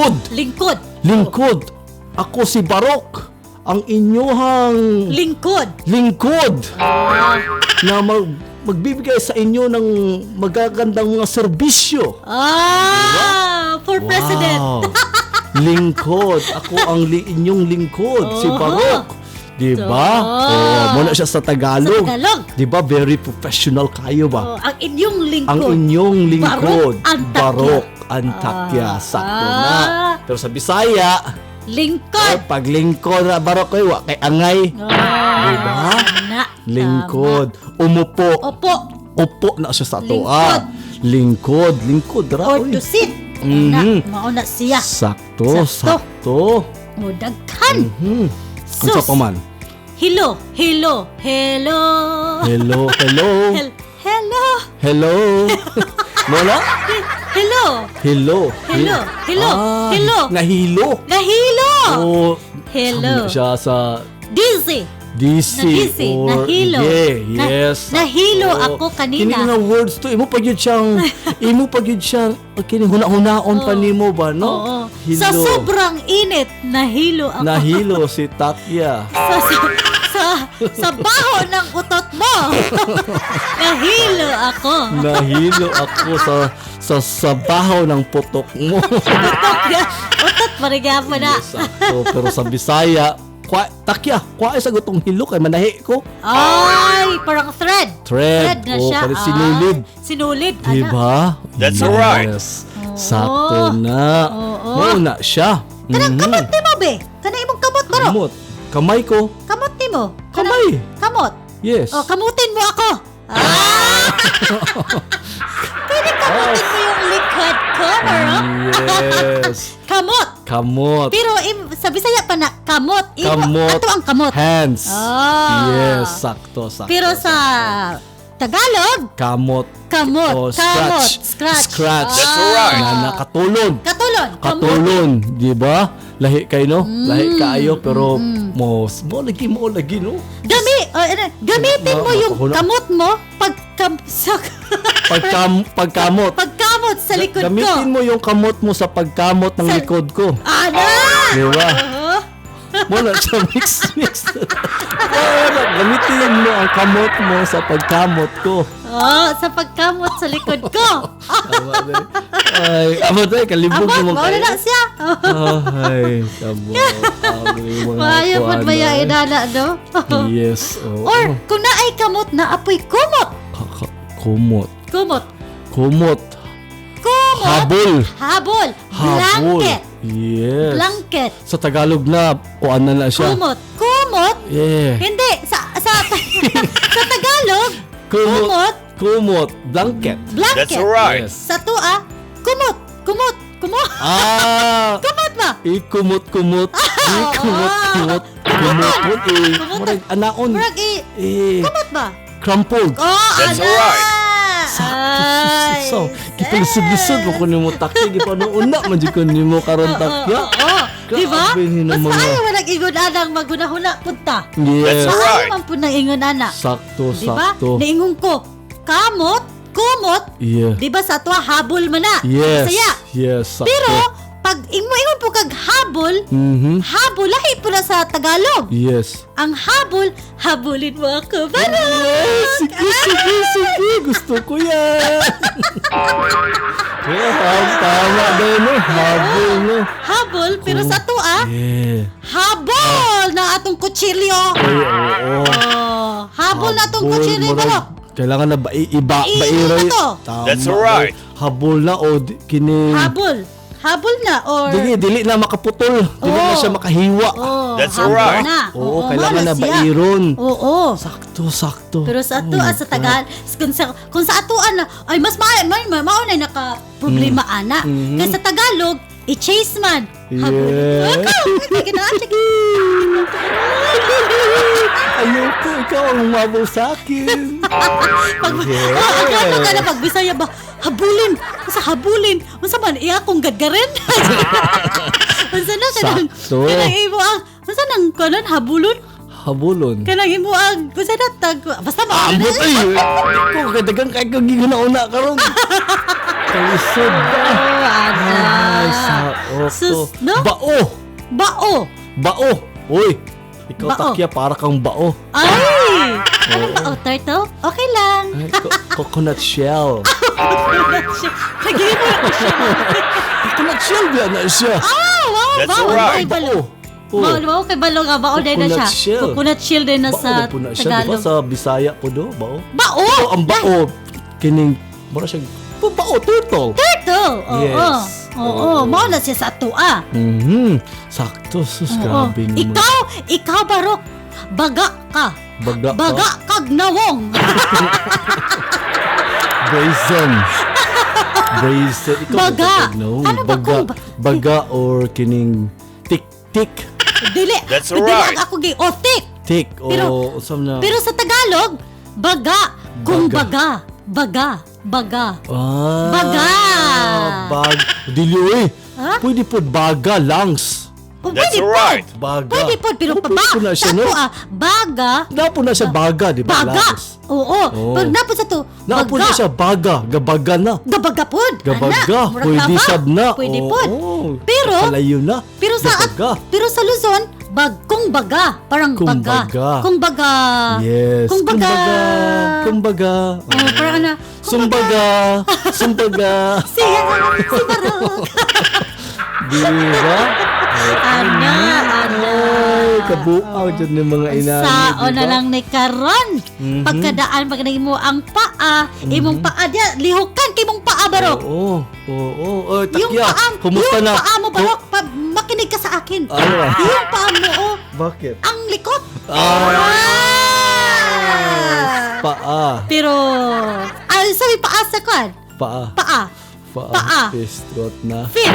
Lingkod. Lingkod. Lingkod. Ako si Barok, ang inyuhang Lingkod. Lingkod na magbibigay sa inyo ng magagandang mga serbisyo. Ah, for president. Wow. Lingkod. Ako ang inyong lingkod, si Barok. Di ba? Oo. Oh, muna siya sa Tagalog. Sa Tagalog. Di ba? Very professional kayo ba? Oh, ang inyong lingkod. Ang inyong lingkod. Barok Antakya. Barok Antakya. Sakto na. Pero sa Bisaya, Lingkod. eh, pag lingkod na Barok kayo, wa kay angay. Ah, Di ba? Na, Lingkod. Umupo. tama. Opo. Upo na siya sa ato. Lingkod. Ah. Lingkod. Lingkod. Ra, Or oy. to sit. Na, mauna siya. Sakto, Sakto. sakto. O, daghan. Unsa Sus. pa man? Hello, hello, hello. Hello, hello. Hello. Hello. Wala? Hello. Hello. Hello, hello, Ah, hello. Nahilo. Nahilo. Oh, Hello. sama siya sa Dizzy. DC Na-dizzy, or nahilo. Yeah, yes. Nahilo Oo. ako kanina. Kini nga words to imo pa gyud siyang kini huna-hunaon pa nimo ba, no? Oo. Hilo. Sa sobrang init, nahilo ako. Nahilo si Takya. Sa baho ng utot mo. Nahilo ako. Nahilo ako sa baho ng putok mo. Utot, utot pa na. Yes, sakto. Pero sa Bisaya, kwa, Takya, kwa sa gutong hilo kay manahi ko. Ay, parang thread. Thread. Thread na Oo, siya. parang sinulid. Ah, sinulid. Ana. Diba? That's right. Yes. Sakto na. Oo. Mao na siya. Kanang kamot nimo be. Kanang imong kamot bro. Kamot. Kamay ko. Kamot nimo. Kanang- Kamay. Kamot. Yes. Oh, kamutin mo ako. Ah! Pwede kamutin mo yung likod ko, bro. Yes. Kamot. Kamot. Pero sa Bisaya pa na kamot. Imo, Kamot. Ato ang kamot. Hands. Ah. Yes, sakto, sakto. Pero sa Tagalog, kamot. kamot. Oh, Kamot. scratch. Scratch. Scratch. That's right. Na nakatulon. Katulon. Kamot. Katulon, di ba? Lahi kay no? Lahi kaayo pero mo lagi no. Gami, oh, ano, gamitin mo yung Makahuna. kamot mo pag kam, sa, Pagkamot. pagkamot sa likod ko. Gamitin mo yung kamot mo sa pagkamot ng likod ko. Ana! Di ba? Oo. Mo na siya mix mix. Wala, gamitin mo ang kamot mo sa pagkamot ko. Oh, sa pagkamot sa likod ko. Tama na. Ay, amo tayo, kalibog Amot, mo mauna kayo. na siya. Ay, kamot. Ay, mga Maayo po kuan, ba yung ay. inana, no? Yes, oo. Or, kung naay kamot na apoy kumot. Kumot. Kumot. Kumot. Kumot. Habol. Habol. Habol. Blanket. Yes. Blanket. Sa Tagalog na, kuan na na siya. Kumot. Kumot. Yeah. Hindi. Sa Tagalog, kumot. Kumot. Blanket. Blanket. That's right. Yes. Sa tuwa, kumot. Kumot. Kumot. Ah! Kumot ba? Ikumot-kumot. Ikumot-kumot. Kumot. Eh. Kumot. Murag anaon. Murag i, Eh. kumot ba? Crumpled. Oh, That's ana! right. Ay, So, gipalisod-lisod mo ko nimo takya, gipanuuna man jud ko nimo karon takya. Oo, di ba? Grabe ni Mas mga- maayo man ang ingon anang magunahuna punta. Yes. That's Maayo right. man pud nang ingon ana. Sakto, Di ba? sakto. Niingon ko, kamot, kumot, Yeah. di ba sa atwa habol man na. Yes. Saya. Yes, sakto. Pero pag imo ingon po kag habol, habol lahi po na sa Tagalog. Yes. Ang habol, habulin mo ako. Barok! Yes, sige, sige, sige. Gusto ko yan. Yeah, tama din, no? Habol, no? Habol, pero sa ato habol na atong kutsilyo. Ay, oo. Oh, habol na atong kutsilyo, murag, Barok. kailangan na ba iba, Bairo bairoy. na to. Tama, That's right. Habol na o kini. Habol. Habol na or Dili, dili na makaputol. Dili na Oo. siya makahiwa. Oh, That's habol right. na. Oo, kailangan mao na siya. bairon. Oo. Sakto, sakto. Pero sa ato Oh my sa Tagal, kung sa atoan na ay mas mao na naka problema ana. Kay sa Tagalog, i-chase man. Habol. Yeah. Ikaw, sige na, sige. Ayoko, ikaw ang umabol sa akin. Pag, Yeah. oh, ang ka na pag Bisaya ba, habulin, sa habulin, unsa man iya akong gadgarin. Unsa na kanang Sakto. kanang imo ang unsa nang kanon habulon? Habulon. Kanang imo ang unsa na tag basta mao na. Ambot ay. Ko kay dagang kay kag gihuna-una karon. Kalisod ba? Oh, ana. Ay, sa auto. Sus, no? Bao! Bao. Bao! Uy! Ikaw Bao. takya, para kang bao. Ay! Anong bao? Turtle? Okay lang. Ay, coconut shell. Nag-iimo na ko siya. Coconut shell ba na siya? Ah, wow, That's bao. right. Kay balo. Bao. Bao, bao kay balo nga bao din na Coconut siya. shell. Coconut shell din na Bao sa na po na siya, di ba? Tagalog. Sa Bisaya po do, bao. Bao! Pero ang bao, kining, mura siya, bao, turtle. Turtle! Oo. Yes. Oo, Oo. mao na siya sa atua. Sakto, sus, Oo. grabe naman. Ikaw Barok, baga ka. Baga ka. Baga kag nawong. Brazen. Brazen. Ikaw Baga. No? Ano ba baga, kung baga or kining tik tik Dili. That's Dili right. ang ako gi otik. tik o Pero- usam na. Pero sa Tagalog, baga kung Baga. baga, baga, baga. Ah, Baga. Bag. Dili eh. Ha? Pwede po baga lungs. Kung That's pwede right. po. Baga. Pwede po, pero Oh, pa pwede po na sa siya, no? ato, ah, baga, Napo na siya baga, di ba? baga. Lungs. Oo. Oo. Pag napod sa to, Napo baga. na siya baga. Gabaga na. Gabaga pod. Gabaga. Ana, murag Pwede tama. sab na. Pwede Oo, pod. Pero, Kalayo na. pero sa Gabaga. pero sa Luzon, kung baga, parang Kung baga. baga. Kung baga. Yes. Kung baga. Kumbaga. Oh, parang ano, Sumbaga. Sumbaga. Siya, si Barok. Di ba? Ana, ana. Ay, kabuaw dyan ng mga inani. Sao di na ba? lang ni karon. Pagkadaan pag mo ang paa, imong paa diya, lihukan kay imong paa Barok. Oo. Oo. Oh, Yung takya. paa, Kumusta yung na? paa mo Barok, pa, makinig ka sa akin. Ano ba? Yung paa mo, oh, Bakit? ang likot. Ah, Ah! paa. Pero, ah, sabi paa sa kwan. Paa. Paa. Paa. Paa. Pistrot na. Fit.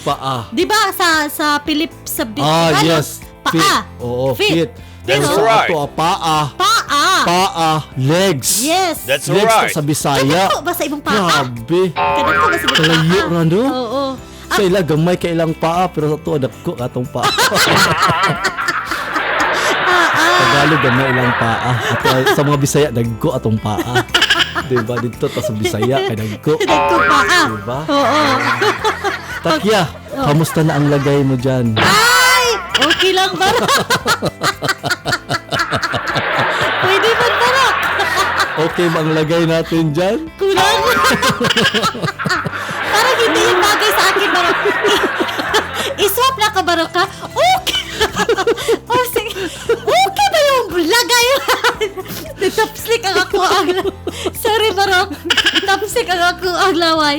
Paa. Di ba sa sa Pilip sa Ah, ano? yes. Paa. Fit. Oo, Fit. fit. That's Pero sa right. ato, ah, paa. Paa. Paa. Legs. Yes. That's Legs right. sa Bisaya. Kadako ba sa imong paa? Grabe. Kadako ba sa imong paa? Kalayo ra, no? Oo. Sa ila gamay kay ilang paa pero sa ato dako atong paa. Tagalog gamay ilang paa. Ato sa mga Bisaya dagko atong paa. Diba dito ta sa Bisaya kay dagko. Dagko paa. Diba? Oo. Takya, kamusta na ang lagay mo dyan? Ay! Okay lang Barok. Pwede ba Barok? Okay ba ang lagay natin dyan? Kulang. Parang hindi yung bagay sa akin, Barok. I-swap na ka, Barok, ha? Okay! Oh, sige. Okay ba yung lagay? Tapslik ang ako ang... Sorry, Barok. Tapslik ang ako ang laway.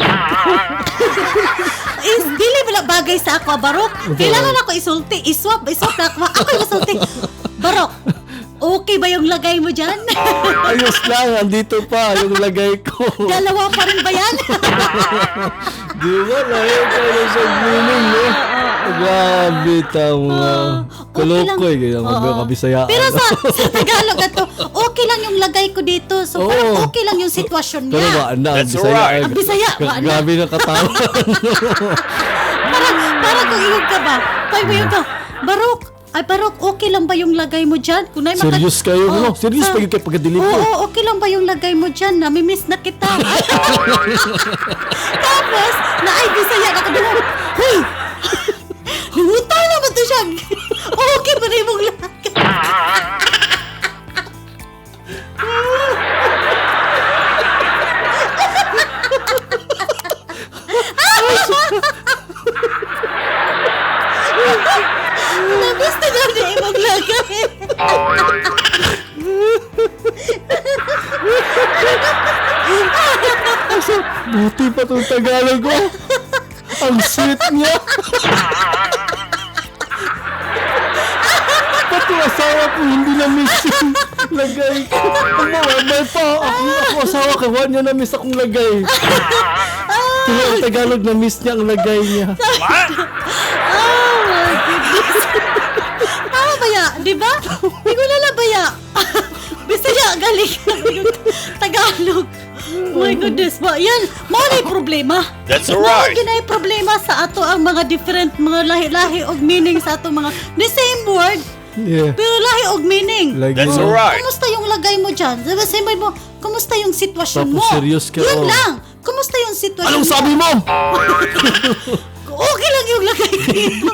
Is, dili ba na bagay sa ako, Barok? Kailangan ako isulti. I-swap, i-swap na ako. Ako yung isulti. Barok, okay ba yung lagay mo dyan? Ayos lang, andito pa yung lagay ko. Dalawa pa rin ba yan? Di ba? Layo ka na sa meaning, no? Grabe, tama. Okay lang. Kalokoy, kaya magkakabisayaan. Pero sa Tagalog ato, okay lang yung lagay ko dito. So parang Oo. okay lang yung sitwasyon Pero niya. wa na, ang That's Bisaya. right. Ang Bisaya, wa na. Grabe na katawa. Parang, parang kung iyong ka ba? Parang iyong ka, Barok, ay Barok, okay lang ba yung lagay mo dyan? Kung na'y Serious kayo, Oo, no? Serious pa yun kay pagka-deliver. Oo, okay lang ba yung lagay mo dyan? Namimiss na kita. Tapos, naay Bisaya na kadulog. Huy! Hutang naman to siya. Okay ba na yung lagay? Namiss na daw niya imong lagay. Buti pa tong Tagalog ko. Ang sweet niya. Pati asawa ko hindi na miss yung lagay ko. Ang mawabay pa. Ako asawa ko, wala niya na miss akong lagay. Pero ang Tagalog na miss niya ang lagay niya. Oh my goodness. Tama ba ya? Di ba? Di ko lala ba ya? Bisaya, galing. Tagalog. Oh my goodness ba? Yan, mao na yung problema. That's Mao right. gyud na yung problema sa ato ang mga different, mga lahi-lahi og meaning sa ato mga, the same word, pero lahi og meaning. Lagi. That's Oh. right. Kumusta yung lagay mo dyan? Diba, same mo, kumusta yung sitwasyon Tapos mo? serious ka, Yun oh. lang. Kumusta yung sitwasyon Anong mo? sabi mo? Okay lang yung lagay ko dito.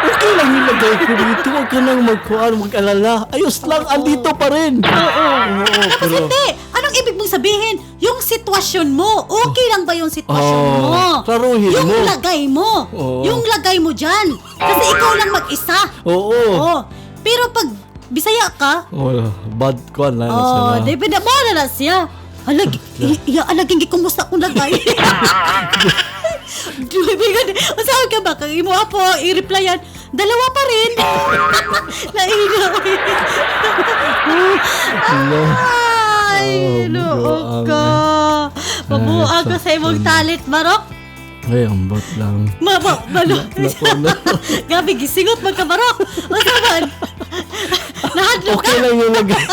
Okay lang yung lagay ko dito. Huwag ka nang magkuhan, mag-alala. Ayos lang, andito pa rin. Oo, oo, Tapos pero hindi. Anong ibig mong sabihin? Yung sitwasyon mo. Okay lang ba yung sitwasyon Oo, mo? klaruhin yung mo. Lagay mo. Oo. Yung lagay mo dyan. Kasi ikaw lang mag-isa. Oo. Oo. Pero pag Bisaya ka, Oh, bad kuan lang oh, na di ba na mo na na siya. Alag, iya, alaging gikumusta akong lagay. Kaibigan, saan ka ba? Kang imo po, i-replyan. Dalawa pa rin. Nainaw. No. Ay, Oh, noo buang. ka. Mabuang ka sa imong Ay, talent, Barok. Ay, ambot lang. Ma, ma, malo. Naku, na. Gabi, gisingot man ka, Barok. Unsa man? Nahadlok Okay ka? lang yung lagay.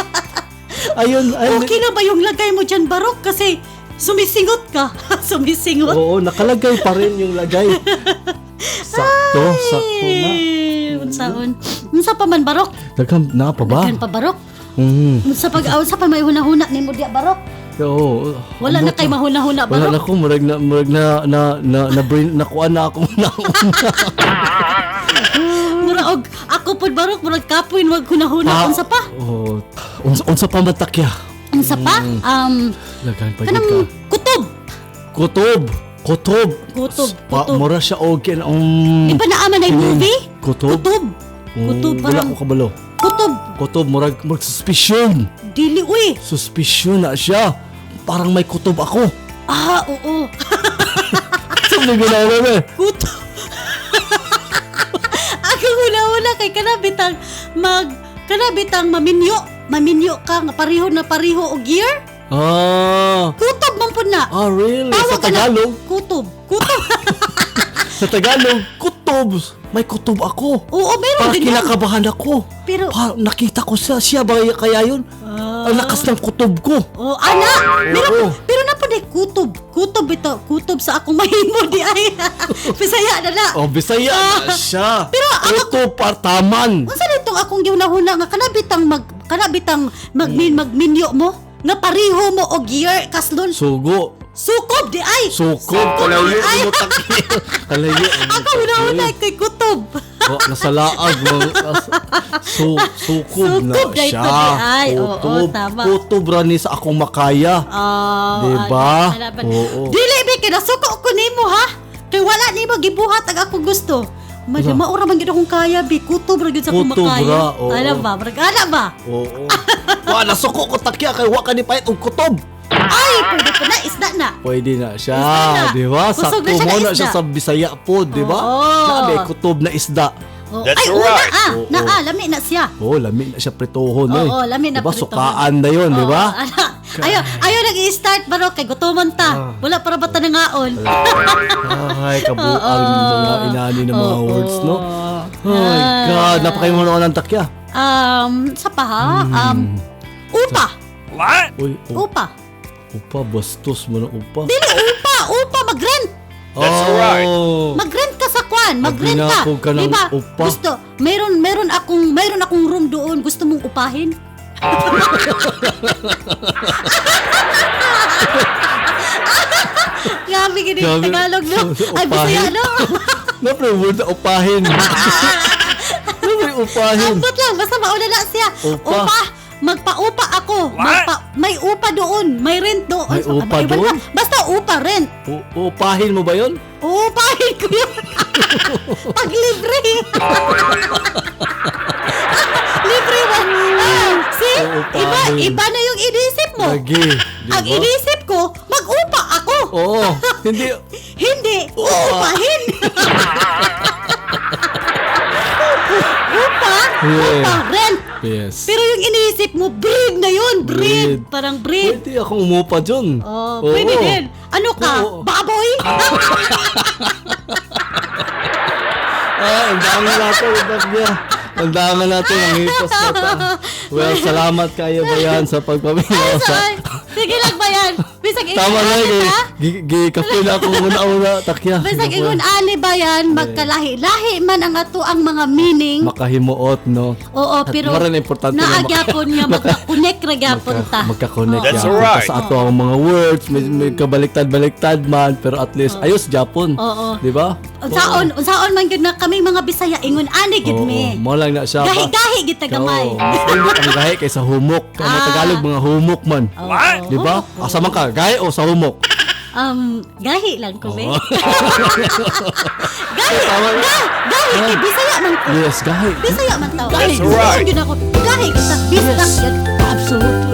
Ayun, ayun. Okay na ba yung lagay mo dyan, Barok? Kasi sumisingot ka. Sumisingot. Oo, nakalagay pa rin yung lagay. Sakto, sakto na. Ay, unsaon? Unsa pa man, Barok? Daghan na pa ba? Daghan pa, Barok? Mm. Unsa pag unsa pa may hunahuna nimo diya, Barok? Oo. Wala na Ambot kay mahuna-huna, Wala Barok. na ko, murag na brain, nakuha na ako na. Mura og ako pod, Barok, murag kapoy wag hunahuna unsa pa? Oo. Unsa pa man takya? Unsa pa? Daghan pa gyud Kanang ka. kutob. Kutob. Kutob. Kutob, Pa, kutob. mura siya okay. Di ba naaman ay movie? Kutob? Kutob. Kutob Wala parang ko kabalo. kutob. Kutob, murag suspicion. Dili uy. Suspicion na siya. Parang may kutob ako. Ah, oo. Sabi ko na alam eh. Kutob. Ako huna-huna kay kanabitang mag kanabitang maminyo. Maminyo ka nga pareho na pareho og year. Ah. Kutob man pud na. Ah, really? Sa Tawag ka na- Tagalog? Kutob. Kutob. Sa Tagalog, kutob. May kutob ako. Oo, meron Parang din yun. kinakabahan ako. Pero- Parang nakita ko siya. Siya ba kaya yun? Ang lakas ng kutob ko. Oh, ana. Meron, Oo. pero na pud kutob. Kutob ito. Kutob sa akong mahimo di ay. Bisaya na na. Oh, Bisaya na siya. Pero ang Kutob partaman. Unsa na itong akong gihunahuna nga kanabitang magmin magminyo mo nga pareho mo og year kaslon? Sugo. Sukob di ay. Sukob. Kalayo. Di ay. Mo takil. Kalayo. Ako hunahuna kay kutob. Oh, nasa laag. Sukob na Sukob na ito, siya. di ay. Oo, Kutob. tama. Kutob ra ni sa akong makaya. Oh, Diba? ana, ana, Oo. Dili be kay nasuko ko nimo ha. Kay wala nimo gibuhat ang akong gusto. Ma Unsa? maura man gyud akong kaya bi kutob ra gyud sa akong Kutob makaya. ra, oo. Ana ba? Murag ana ba? Oo. Wa nasuko ko takya kay wa ka ni payat og kutob. Ay, pwede po na isda na. Pwede na siya, Isda na. di ba? Kusog Sakto na siya mo na na isda. siya sa Bisaya po, di ba? Oo. Sabi, kutob na isda. Oh, That's ay, una right. ah, Oo. naa, lami na siya. Oh, lami na siya pritohon eh. Oo, lami na Diba, pritohon. sukaan na yun, di ba? Oo, ana. Ayo, ayo nag-i-start baro kay gutomon Ah. ta. Wala para ba ta nangaon? Ay, kabuang mga inani ng mga Oo. words, no? Oh my God, napakaimuno ng takya. Sa pa ha? Upa. What? Uy, Upa. upa, bastos mo na upa. Dili upa, upa mag-rent. That's right. Oh. Mag-rent ka sa kwan, mag-rent ka. Magbinakog ka ng Di ba? upa. Gusto, meron akong room doon. Gusto mong upahin? Grabe gini Grabe. Tagalog no. Ay Upahin. Bisaya no. Napre word na upahin. Napre upahin. Ambot lang basta mauna na siya. Upa. Upa. Magpa-upa ako. May upa doon, may rent doon. May upa Iba na. doon? Basta upa rent. Upahin mo ba yun? Uupahin ko yun. Pag libre. Libre ba? Ah, see? Uupahin. Iba, iba na yung inisip mo. Lagi, di Ang ba? inisip ko, mag-upa ako. Oo, hindi. Hindi, uupahin. Upa, upa, rent. Yes. Pero yung iniisip mo, breed na yun, breed. Breed. Parang breed. Pwede akong umupa dyan. Oh, Oo. pwede din. Ano ka? Oo. Baboy? Ah, ang dami na ito. Ang dami niya. Tandahan natin ang hipos na ta. Well, salamat kayo bayan sa pagpaminaw sa Ay, sige lang ba yan? Bisag ingon Tama na ani eh. ta? Gi kape na ako una-una takya. Bisag ingon ani ba yan? Magkalahi-lahi man ang ato ang mga meaning. Makahimuot, no? Oo, At pero mara na importante na naagyapon nga magka-connect ra gyapon ta. Magka-connect That's gyapon ta right. sa ato ang mga words, may kabaliktad-baliktad man, pero at least ayos gyapon. Oo. Di ba? Unsaon man gyud na kami mga Bisaya ingon ani gyud Oo, mi. mo lang na siya. Gahi-gahi gyud ta gamay. Oo, mas nindot ang gahi kaysa humok. Ang mga Tagalog, mga humok man. What? Di ba? Asa man ka, gahi o sa humok? Gahi lang ko, be. Oo. Gahi, Tama. gahi, kay Bisaya man ko. Yes, gahi. Bisaya man tao. That's Bisaya right. gyud ako. Gahi kita, bisdak gyud. Absolutely.